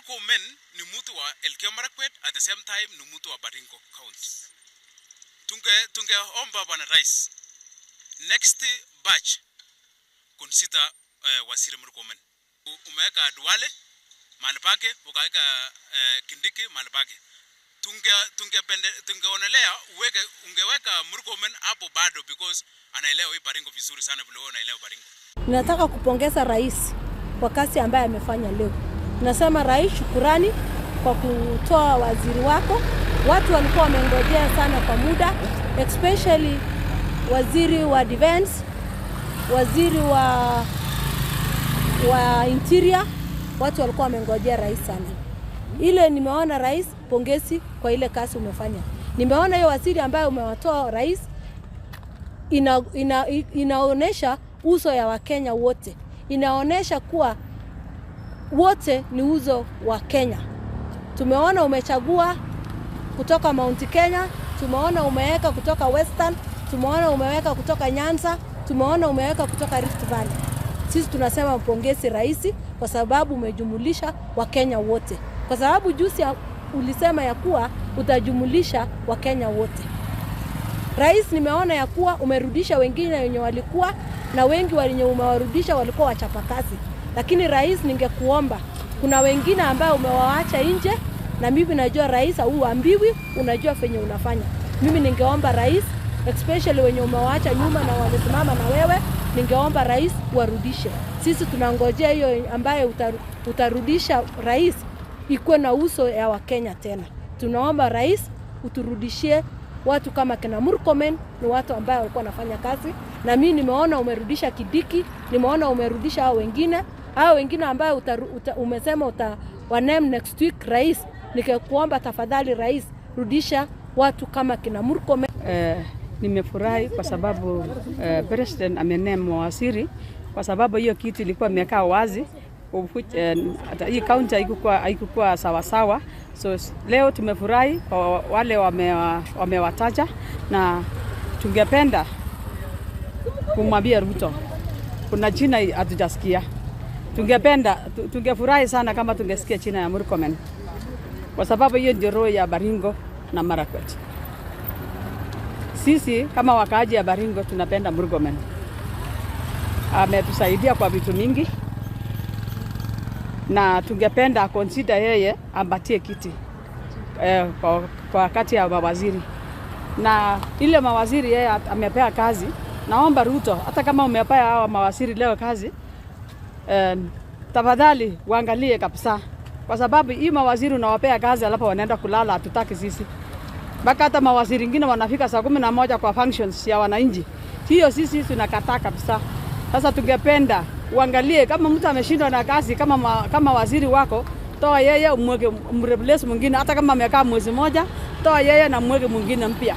Murkomen ni mtu wa Elgeyo Marakwet, at the same time ni mtu wa Baringo County. Tungeomba Bwana Rais, next batch consider Waziri Murkomen. Umeweka Duale mahali pake, ukaweka Kindiki mahali pake. Tungeonelea ungeweka Murkomen hapo bado, because anaelewa hii Baringo vizuri sana vile wewe unaelewa Baringo. Nataka kupongeza rais kwa kazi ambayo amefanya leo. Nasema rais, shukurani kwa kutoa waziri wako. Watu walikuwa wamengojea sana kwa muda, especially waziri wa defense, waziri wa interior. Watu walikuwa wamengojea rais sana. Ile nimeona rais, pongezi kwa ile kazi umefanya. Nimeona hiyo waziri ambaye umewatoa rais inaonesha uso ya Wakenya wote. Inaonesha kuwa wote ni uso wa Kenya. Tumeona umechagua kutoka Mount Kenya, tumeona umeweka kutoka Western, tumeona umeweka kutoka Nyanza, tumeona umeweka kutoka Rift Valley. Sisi tunasema mpongezi rais kwa sababu umejumulisha Wakenya wote. Kwa sababu juzi ulisema ya kuwa utajumulisha Wakenya wote. Rais, nimeona ya kuwa umerudisha wengine wenye walikuwa, na wengi wenye umewarudisha walikuwa wachapakazi. Lakini rais, ningekuomba, kuna wengine ambao umewaacha nje, na mimi najua rais hauambiwi, unajua venye unafanya. Mimi ningeomba rais, especially wenye umewaacha nyuma na wamesimama na wewe, ningeomba rais warudishe. Sisi tunangojea hiyo ambaye utarudisha rais ikuwe na uso ya Wakenya tena. Tunaomba rais uturudishie watu kama kina Murkomen, ni watu ambao walikuwa wanafanya kazi. Na mimi nimeona umerudisha Kindiki, nimeona umerudisha hao wengine. Hao wengine ambao umesema wa name next week rais, ningekuomba tafadhali rais rudisha watu kama kina Murkomen. Nimefurahi kwa sababu president amename waziri, kwa sababu hiyo kitu ilikuwa imekaa wazi. Hata hii county haikuwa sawa sawa. So leo tumefurahi kwa wale wamewataja, na tungependa kumwambia Ruto kuna jina hatujasikia. Tungefurahi sana kama tungesikia jina ya Murkomen, kwa sababu hiyo ndio roho ya Baringo na Marakwet. Sisi kama wakaaji ya Baringo tunapenda Murkomen. Ametusaidia kwa vitu mingi, na tungependa consider yeye ambatie kiti kwa kati ya mawaziri. Na ile mawaziri yeye amepea kazi, naomba Ruto, hata kama umepea hawa mawaziri leo kazi, tafadhali uangalie kabisa, kwa sababu hii mawaziri unawapea kazi alafu wanaenda kulala, hatutaki sisi. Mpaka hata mawaziri wengine wanafika saa 11 kwa functions ya wananchi. Hiyo sisi tunakataa kabisa. Sasa tungependa uangalie kama mtu ameshindwa na kazi kama waziri wako, toa yeye umweke, umreplace mwingine. Hata kama amekaa mwezi moja, toa yeye na mweke mwingine mpya.